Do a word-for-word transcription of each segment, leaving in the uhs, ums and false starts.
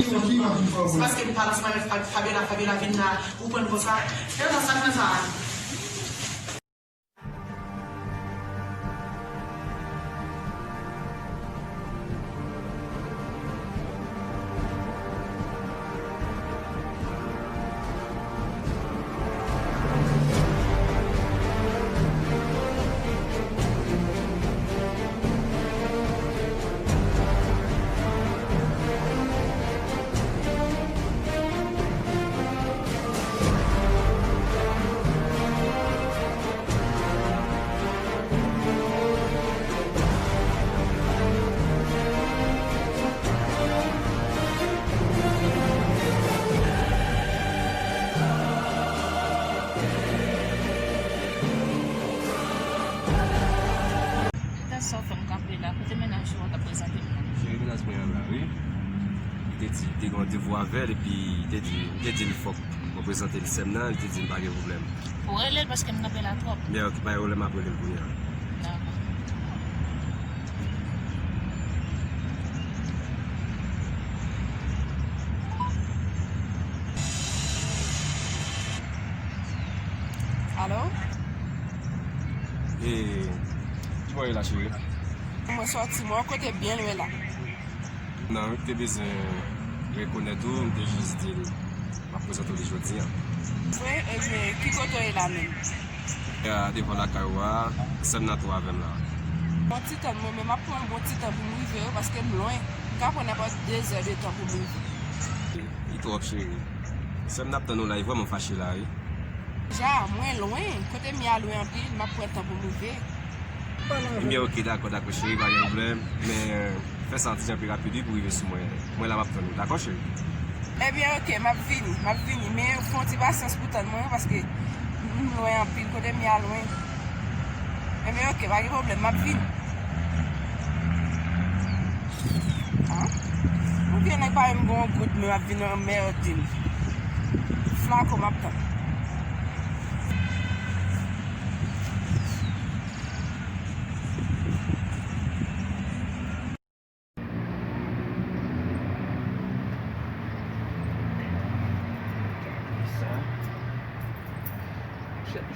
Se paske m pa la, se pa Fabiola, Fabiola vin la, ou konprann konsa. E nan sa, nan sa. Sa w fè m kanpe la, kote mennaj ou an t ap prezante m nan? Cheri, mennaj mwen an la, wi. Li te di, li te gen randevou avè l, epi li te di, li te di l fòk mwen prezante l sè m nan, li te di m pa gen pwoblèm. Ou rele l paske m kanpe la twòp. Men ok, pa gen pwoblèm, m ap rele l kounye a. Dakò. Alo? E, kibò w ye la, cheri? Mwen sòti, mwen yon kote byen lwen la. Non, wi, m te bezwen rekonèt ou, m te jis di l m ap prezante w li jodi a. Vre? Ebyen, ki kote w ye la menm? A, devan lakay ou a, sè m nan tou avè m la. Bon ti tan, mwen menm, m ap pran yon bon ti tan pou m rive, wi, paske m lwen. M ka pran nenpòt de zè de tan pou m rive. Li twòp, cheri. Sè m nan ap tann ou la, li vrèman fache la, wi. Ja, mwen lwen. Kote m ye a lwen anpil, m ap pran tan pou m rive. Ebyen, ok, dakò, dakò, cheri, pa gen pwoblèm. Men, fè sa ti jan pi rapid, wi, pou rive sou mwen. Mwen la, m ap tann ou, dakò, cheri? Ebyen, ok, m ap vini, m ap vini. Men, fè yon ti pasyans pou tann mwen, wi, paske m lwen anpil, kote m ye a lwen. Ebyen, ok, pa gen pwoblèm, m ap vini. Ah, ou gen nèg pa menm gen yon goud, men ap vin anmède m. Flako, m ap tann.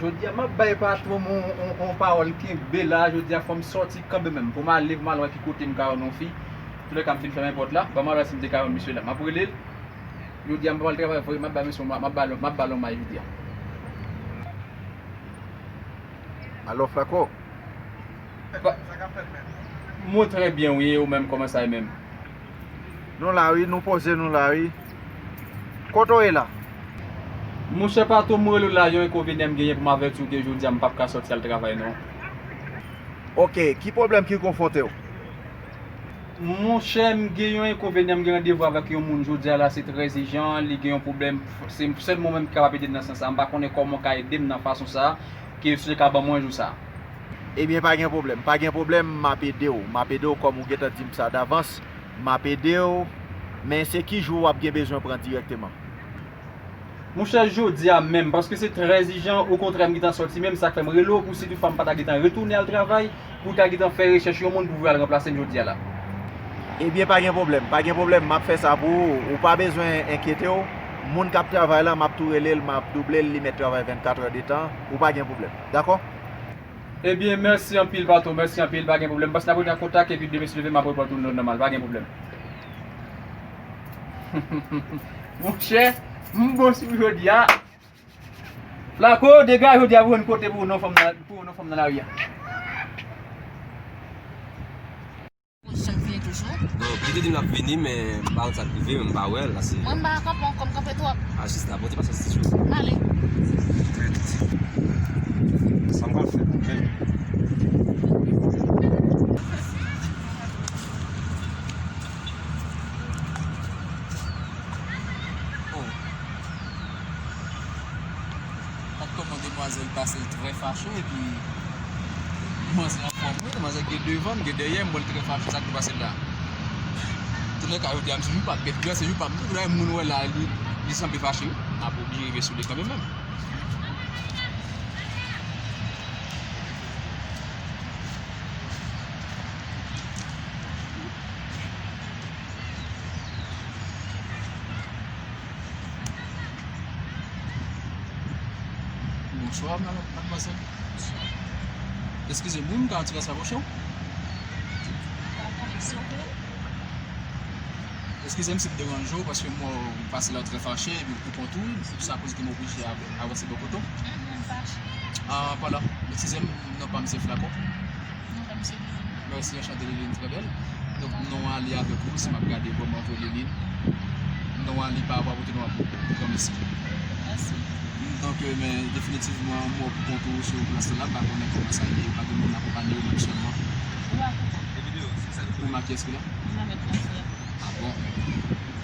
Jodi a, m ap bay patwon m yon, yon, yon pawòl kenbe la. Jodi a, fò m sòti kanmenm. Pou m ale, pou m al wè ki kote m ka jwenn yon fi. Toulèka, m fin fèmen pòt la. Ban m al wè si m te ka jwenn misye la. M ap rele l. Jodi a, m pa pral travay vre. M ap bay misye, m ap ba l, m ap ba l yon may jodi a. Alo, Flako? Mwen trè byen, wi, e ou menm, kòman sa ye menm? Nou la, wi, nou poze nou la, wi. Kote w ye la? Monchè patwon, m rele w la, yon enkonvenyan m genyen pou m avèti w ke jodi a m p ap ka sòti al travay, non. Ok, ki pwoblèm ki konfwonte w? Monchè, m gen yon enkonvenyan, m gen randevou avèk yon moun jodi a la, se trè ijan, li gen yon pwoblèm, se sèl mwen menm ki kapab ede l nan sans sa, m pa konnen kòman w ka ede m nan fason sa, ke si w te ka ban mwen jou sa. Ebyen, pa gen pwoblèm, pa gen pwoblèm, m ap ede w, m ap ede w kòm ou gentan di m sa davans, m ap ede w, men se ki jou w ap gen bezwen pran dirèkteman? Monchè, jodi a menm, paske se trè ijan, okontrè, m gentan sòti menm, sa k fè m rele w pou si toutfwa m pa ta gentan retounen al travay, pou w ta gentan fè rechèch yon moun pou voye al ranplase m jodi a la. Ebyen, pa gen pwoblèm, pa gen pwoblèm, m ap fè sa pou ou, ou pa bezwen enkyete w, moun k ap travay la, m ap tou rele l, m ap double l, li mèt travay vennkat è de tan, ou pa gen pwoblèm, dakò? Ebyen, mèsi anpil, patwon, mèsi anpil, pa gen pwoblèm. Paske n ap rete an kontak, epi demen si Dye vle, m ap reprann tout lòd nòmal, pa gen pwoblèm. Monchè, m bon sou jodi a. Flako, degaje jodi a pou jwenn kote pou ou non fanm nan, pou ou non fanm nan lari a. Pozisyon vini toujou. Bon, li te di l ap vini, men m pa konn sa k rive, men m pa wè l, la se. Mwen, m pa ka kanpe ankò, m kanpe twòp. A, jis la, bon, te pase ti jou. M ale. Trè titi. Sa m pral fè, men. Oh. Gad kòman demwazèl pase l trè fache, epi demwazèl anfòm, wi, demwazèl gen devan, gen dèyè, m wè l trè fache, sa k te pase l la. Toulèka, jodi a, m se jou pa m, gad, se jou pa m, wi, moun wè la, li, li sanble fache, wi. M ap oblije rive sou li kanmenm menm. Bonswa, madmwazèl. Eskize m, wi, m ka yon ti kras raproche w? Eskize m si m deranje w, paske m wè w pase la trè fache, epi pou kont ou, se akoz ke m oblije av-, avanse bò kote w. Ah, pa la. Eskize m, non pa m se Flacon. Mèsi, anchante, Liline, trè bèl. Donk, non a li avèk ou, si m ap gade kòman vre Liline. Non a li pa rapò avèk non a pou granmesi. Mèsi. Donk, euh, men definitivman, m wè w pou kont ou sou plas la, m pa konnen kòman sa ye, pa gen moun akonpanye ou menm sèlman. Ou pa pou kont. Ou makye eski la? M pa met makye. Ah bon?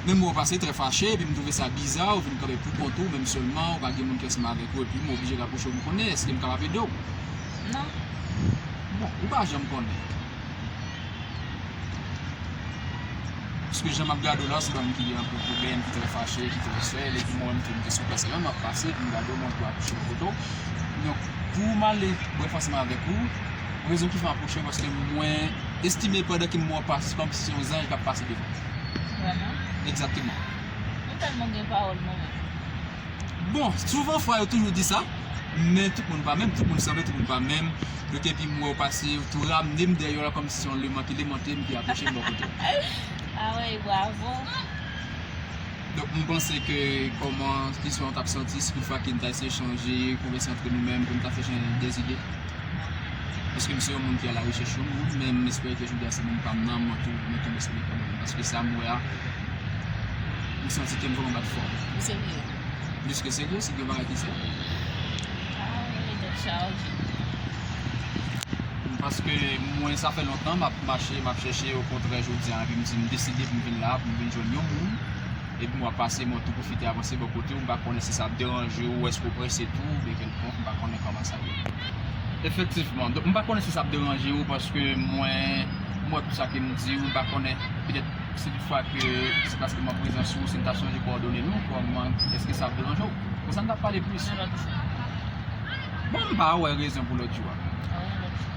Men m wè w pase trè fache, epi m twouve sa biza, ou vin kanpe pou kont ou, menm sèlman, ou pa gen moun ki ansanm avèk ou, epi m oblije raproche w pou m konnen, èske m kapab ede w? Non. Bon, ou pa janm konnen. Paske jan m ap gade w la, se yon moun ki gen anpil pwoblèm, ki trè fache, ki trè sèl, epi mwen menm tou m te sou plas la, m ap pase, epi m gade w, mwen tou akouche nan kote w. Donk, pou m ale brèf ansanm avèk ou, rezon ki fè m apwoche w, paske mwen estime pandan ke m wè w pase, se kòmsi se yon zanj k ap pase devan. Vrèman? Egzakteman. Ou tèlman gen pawòl, mwen menm. Bon, souvan fwa yo toujou di sa, men tout moun pa menm, tout moun sanble, tout moun pa menm. Donk epi m wè w pase, ou tou ramne m dèyè w la kòmsi se yon leman ki lemante m ki apwoche m bò kote w. Ah wi, bravo. Donk m panse ke kòman istwa an t ap santi si toutfwa ke n ta eseye chanje, konvèse antre nou menm, pou n ta fè chanje de zide. Paske m se yon moun ki a la rechèch yon moun, men m espere ke jodi a se moun pa m nan, mwen tou, mwen tonbe sou li kanmenm. Paske sa m wè a, m santi ke m vrèman bat fò. Ou serye? Plis ke serye, si gen bagay ki sè. Ah wi, tèt chaje. Paske mwen, sa fè lontan m ap mache, m ap chèche, okontrè, jodi a, epi m di, m deside pou m vin la, pou m vin jwenn yon moun. Epi m wè w ap pase, mwen tou pwofite avanse bò kote w, m pa konnen si sa ap deranje w, èske w prese tou, oubyen kèlkonk, m pa konnen kòman sa ye. Efektivman, donk m pa konnen si sa ap deranje w, paske mwen, m wè tout sa ke m di w, m pa konnen, petèt, si toutfwa ke se paske m an prezans ou, si n ta chanje kòdone nou, kòman, èske sa ap deranje w? Konsa n t ap pale plis. Yon lòt jou. Bon, m pa wè rezon pou lòt jou a. Yon lòt jou.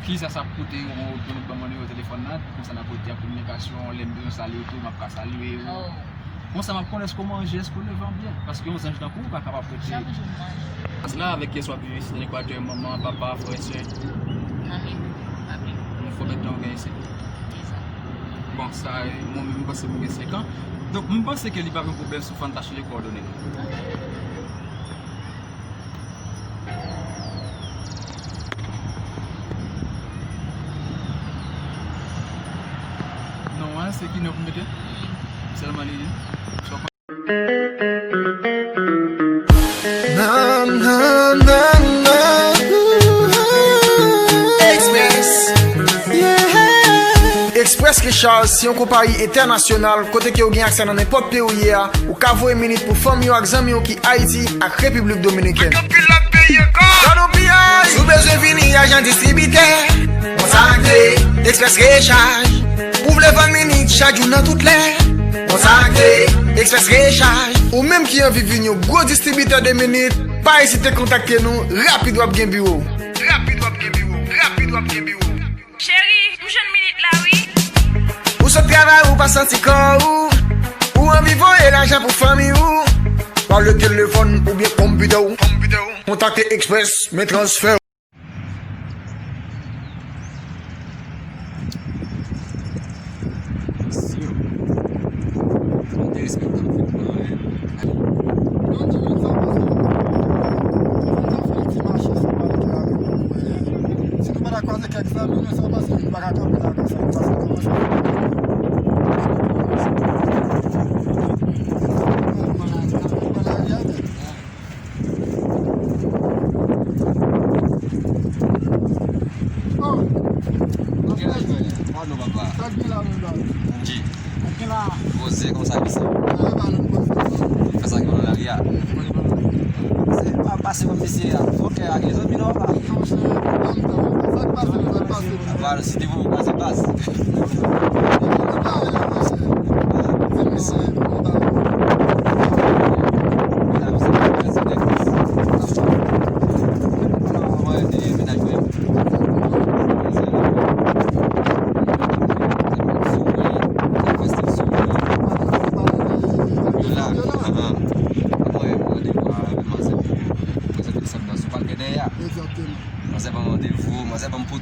Kisa sa ap koute w pou nou ban mwen nimewo telefòn nan, konsa n ap rete an kominikasyon, lè m bezwen salye w tou, m ap ka salye w. Oh. Konsa m ap konnen èske w manje, èske w leve an byen. Paske yon zanj tankou w pa kapab rete. Chak jou m manje. Plas la avèk kiyès w ap viv isit an Ekwatè, manman, papa, frè, sè? Manmi, papi. Konbyen tan w gen isit? Dizan. Bon, sa, mwen menm, m panse m gen senk an. Donk, m panse ke li p ap yon pwoblèm si fò n ta chanje kòdone nou. Ok. Non an, se ki non pou mete? Sèlman li. Nan, nan, nan, nan. Express. Yeah. Express Recharge se yon konpayi entènasyonal kote ke w gen aksè nan nenpòt peyi w ye a. Ou ka voye minit pou fanmi w ak zanmi w ki Ayiti ak Repiblik Dominikèn. Ak anpil lòt peyi ankò. Gad on piyay! Si w bezwen vini ajan distribitè, kontakte Express Recharge. Ou vle vann minit chak jou nan tout lè, kontakte Express Recharge. Ou menm ki anvi vin yon gwo distribitè de minit, pa ezite kontakte nou, rapid w ap gen biwo. Rapid w ap gen biwo. Rapid w ap gen biwo. Cheri, m jwenn minit la wi. Ou sot travay, ou pa santi kò ou. Ou anvi voye lajan pou fanmi ou. Pa le telefòn oubyen konpitè w. Kontakte Express, men transfè. Yo, mwen te respekte m fèt mwen, eh. Yo di nou sa paske nou ta fè yon ti mache sou pale ke avèk nou, eh. Si nou pa ta kwaze kèk zanmi nou, se pa paske nou pa ka kanpe la konsa, nou pase kòmanse. Oh! Sa k gen la menm la? Anji. Sa k gen la? Poze konsa, mesye. Ah, pa nan poze. Fè sa ki nan lari a. Se pa pase kòm mesye a. Ok, a gen zòt vin anba. Sa k pase, sa k pase? Apa, si te pou pase, pase.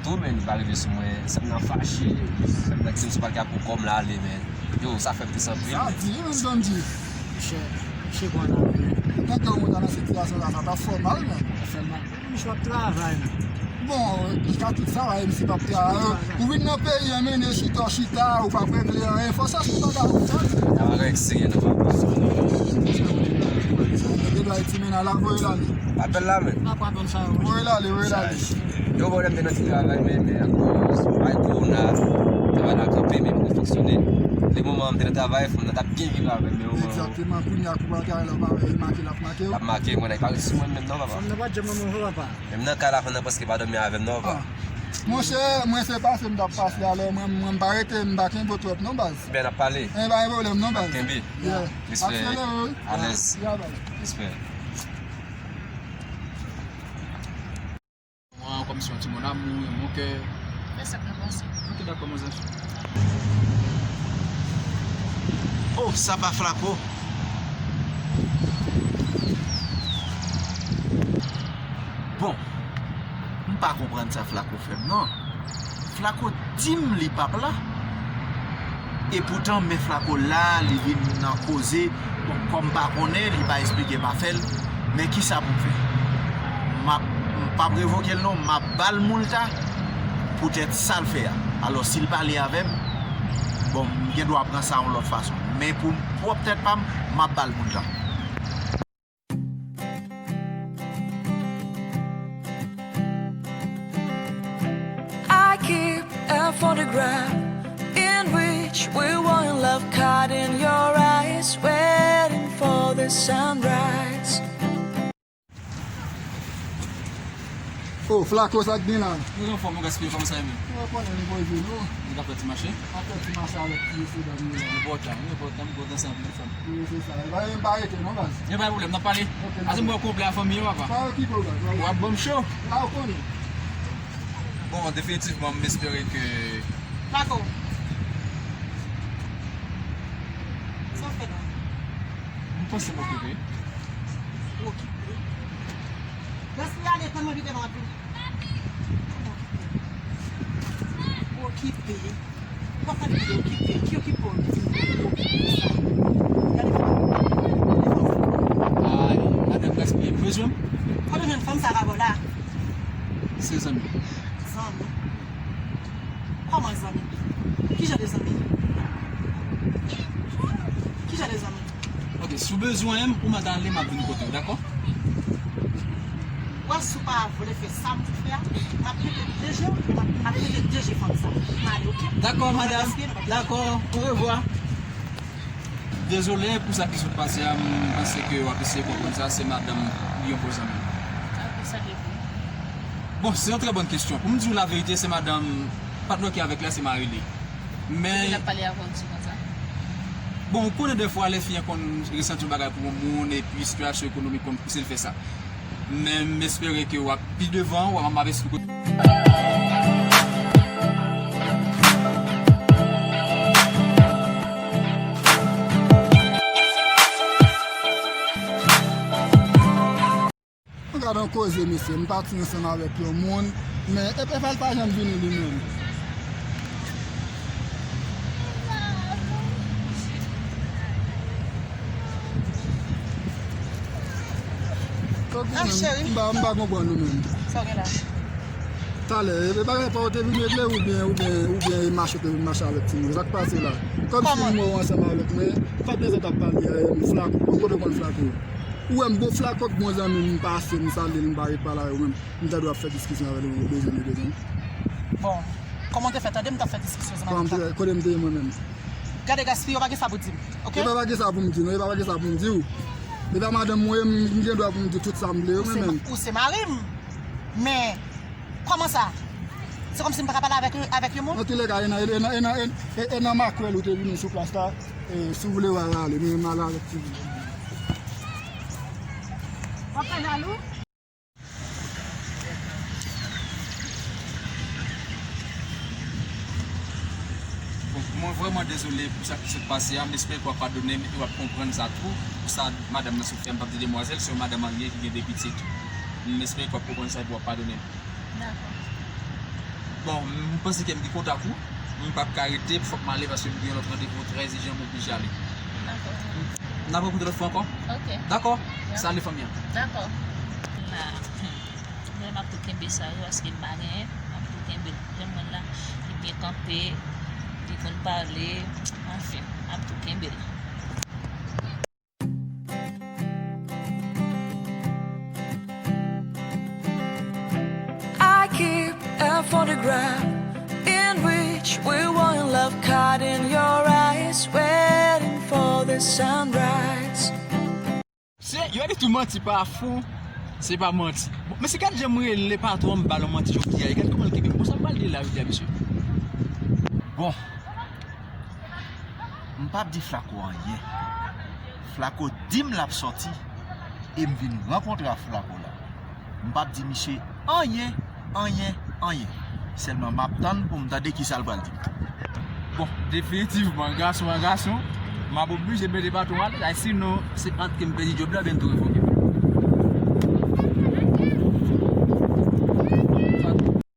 Tou, men li pa rive sou mwen. Sè m nan fache. Sè m nan di m sou pal ka pou kò m la ale, men. Yo, sa fè m tris anpil, men. Sa di, men, Dondy. Monchè, monchè, bon la, men. Tanke ou nan sitiyasyon sa, sa ta fè w mal, men. Sa fè mal. Monchè, w ap travay, men. Bon, li ka tout sa, M C p ap travay. Ou vin nan peyi an, mennen chita, chita, ou p ap regle anyen. Fò sa, se pa ka pou sa. Sa pa gen serye, non, papa. Depi Ayiti, men, ala voye l ale. Apèl la, men. Voye l ale, voye l ale. Yo, bon, lè m te nan ti travay, men, men akoz bay kowona, travay la kanpe, men m te fonksyone. Lè moman m te nan travay, fò m nan t ap byen viv avè m, men moman. Egzakteman, kounye a kou bagay la, pa wè, make l ap make w. L ap make mwen, nèg pa rete sou mwen menm non, papa. Fanm nan pa t janm renmen w, papa. Menm nan kay la, fanm nan prèske pa dòmi avè m non, papa. Ah. Monchè, mwen se pase m t ap pase, alò mwen, mwen m pa rete, m pa kenbe w twòp non, baz. Ben, n ap pale. Eh, pa gen pwoblèm non, baz. Kenbe. Yeah. Respè. Akselere, wi. Alèz. Yeah, baz. Respè. Mwen, kòm se yon ti mon amour, yon mon kè. Fè sa k nan panse. Ok, dakò, mon zanj. Oh, sa pa Flaco. Bon, m pa konprann sa Flaco fè m, non. Flaco di m li p ap la. Epoutan, men Flaco la, li vin nan koze. Bon, kòm m pa konnen, li pa esplike m afè l. Men kisa pou m fè? M ap, m p ap revoke l non, m ap ba l moulta poutèt sa l fè a. Alò, si l pale avè m, bon, m gen dwa pran sa yon lòt fason. Men pou m pwòp tèt pa m, m ap ba l moulta. I keep a photograph in which we were in love, caught in your eyes, waiting for the sunrise. Oh, Flaco, sa k gen la? Nou anfòm, mon gaspiye, kòman sa ye menm? Ou konnen nou poze nou. Nou ka fè ti mache? N ap fè ti mache avèk ti mesye dam yo la. Nou bò tan, nou bò tan, nou bò tan san pil fanm. Wi, se sa. E pa, e pa rete non, baz. Gen pa pwoblèm, n ap pale. Ok, ase m wè w konplè a fanmi yo, papa. Pa okipe w, baz. W ap ban m cho. La ou konnen. Bon, definitivman, m espere ke... Flaco. Sa w fè la? M panse m okipe. Ou okipe? Lè si ale, tann mwen vide nan anpil. Okipe. Ou pa pale de okipe. Ki okipe w? Ki okipe sa? Gade fanm. Ay, madanm gaspiye bezwen m. Kote w jwenn fanm sa vagabon la? Se zanmi. Zanmi? Kòman zanmi? Ki jan de zanmi? Ki jan de zanmi? Ok, si w bezwen m, ou mande ale, m ap vin kote w, dakò? Wè, si w pa vle fè sa m di w fè a, m ap mete de je, m ap, m ap mete de je fanm sa. M ale, ok? Dakò, madanm. Dakò, orevwa. Dezole pou sa ki sot pase a, m panse ke w ap eseye konprann sa, se madanm li yon bon zanmi. Akoz sa te vre? Bon, se yon trè bòn kesyon. Pou m di w laverite, se madanm, patnè ki avèk la, se mari li. Men... L ap pale avè w di konsa? Bon, ou konnen dèfwa lè fi an konn resanti yon bagay pou yon moun, epi sitiyasyon ekonomik konn pouse l fè sa. Men m espere ke w ap pi devan, w ap, m ap esplike w. Gad yon koze, mesye. M pati ansanm avèk yon moun, men e, e pa l pa janm vini li menm. Ah, cheri. M pa, m pa konprann ou menm. Sa w gen la? Talè, e pa, e pa ou te vin regle oubyen, oubyen, oubyen e mache ou te vin mache avèk timoun? Sa k pase la? Kòmsi m wè w ansanm avèk mwen, pa t bezwen t ap pale, e, Flaco. Ou kote w konn Flaco? Ou wè m bon Flaco k bon zanmi m, m pase, m salye l, m pa ret pale avè w menm. M tande w ap fè diskisyon avè l, ou bezwen m, ou bezwen m. Bon, kòman w te fè tande m t ap fè diskisyon ansanm avèk Flaco? Kote m te ye mwen menm? Gade gaspiye, w pa gen sa pou di m, ok? E pa, pa gen sa pou m di, non, e pa, pa gen sa pou m di w. E pa madanm mwen ye, m, m gen dwa pou m di tout sa m vle, wi, mwen menm. Ou se mari m. Men, kòman sa? Se kòmsi m pa ka pale avèk, avèk yon moun? Antoulèka, e nan, e nan, e nan, e, e, e nan makwèl ou te vini sou plas la, e, si w vle w al ale, men m ale avèk ti moun. W ap fè jalou? Bon, mwen vrèman dezole pou sa ki sot pase a, m espere ke w ap padone m e w ap konprann sa tou. Pou sa madanm nan sot fè, m p ap di demwazèl, se yon madanm marye ki gen de pitit. M espere ke w ap konprann sa epi w ap padone m. Dakò. Bon, m panse ke m gen kontak ou. M p ap ka rete, fòk m ale paske m gen yon lòt randevou trè ijan, m oblije ale. Dakò. N ap rankontre lòt fwa ankò? Ok. Dakò? Salye fanmi an. Dakò. La, hmm, m ap tou kenbe sa wi, paske m pa genyen, m ap tou kenbe l. Jan mwen la, li byen kanpe, li konn pale, anfen, m ap tou kenbe l. I keep a photograph in which we were in love, caught in your eyes, waiting for the sunrise. Se, yo di tou manti pa fou, se pa manti. Bon, mesye, gad jan m rele patwon m ba l yon manti jodi a, gad kòman l kenbe m. Bon, sa m pral di la jodi a, mesye. Bon, m p ap di Flaco anyen. Flaco di m l ap sòti, e m vin rankontre ak Flaco la. M p ap di misye anyen, anyen, anyen. Sèlman m ap tann pou m tande kisa l pral di m. Bon, definitivman, gason a gason, m ap oblije mete patwon alèz, sinon se ant ke m pèdi djòb la oubyen m tou revoke.